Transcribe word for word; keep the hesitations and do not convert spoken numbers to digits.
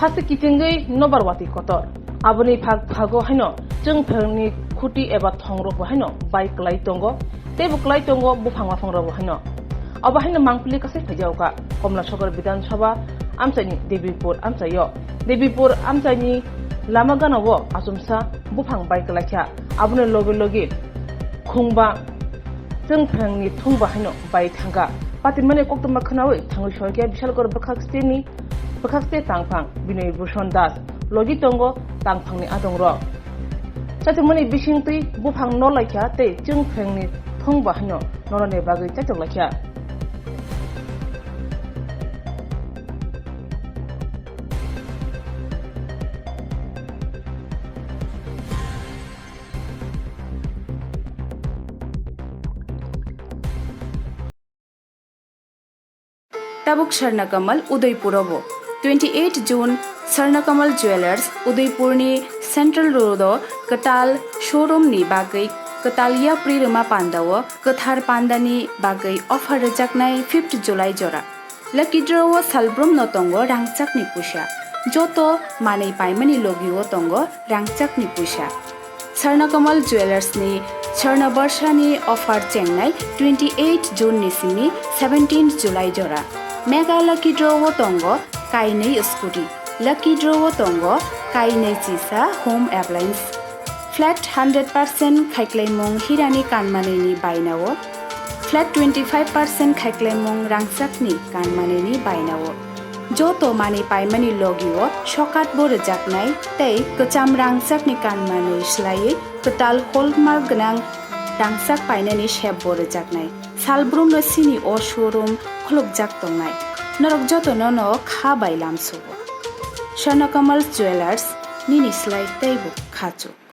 Haste kitingwi nobar watwi kotor. Aboni phag phago haino chwngphengni khuti eba thongrokbo haino bai kwlai tongo, teibo kwlai tongo buphang waphangrokbo haino. Abo haino mangpili kasai phaijaoka Komlasogor Bidhan Sabha amchaini Debipur amchaio. Debipur amchaini lama ganao achomsa buphang bai kwlaikha. Aboni logi logi khungba chwngphengni thungba haino bai thangkha. Patimani koktwma khwnawi thangwi soikha Bishalgor bwkhak steni bwkhakste tangphang Binoy Bhushan Das, logi tongo tangphangni adongrok. Chaitokmani bisingtwi buphang nolaikha tei chwngphengni thongba haino norani bagwi chaitoklaikha. Tabuk Swarnakamal Udaipuro bo. Twenty eight June, Swarnakamal Jewellers, Udaipurni Central Road o kwtal showroom ni bagwi kwtal yapri rwma panda o kwthar panda ni bagwi offer rwjaknai fifth July jora. Lucky draw o salbrum no tongo rangchak ni puisa. Joto manwi paimani logi o tongo rangchak ni puisa. Swarnakamal Jewellers ni Swarna Barsha ni offer chengnai twenty eight June ni simi seventeen July jora. Mega Lucky Draw o tongo kainwi scooty. Lucky Draw o tongo kainwi chisa home appliance. Flat hundred percent khaiklaimung hirani kanmanwi ni baina o. Flat twenty five percent khaiklaimung rangchak ni kanmanwi ni baina o. Joto manwi paimani logi o sokat bo rwjaknai tei kwcham rangchak ni kanmanwi swlaiwi kwtal hallmark gwnang rangchak painani sep bo rwjaknai. Salbrum no sini o showroom khulukjak tongnai. Norok joto no no kha bai lamsugo. Swarnakamal Jewellers, nini slai teibo khachuk.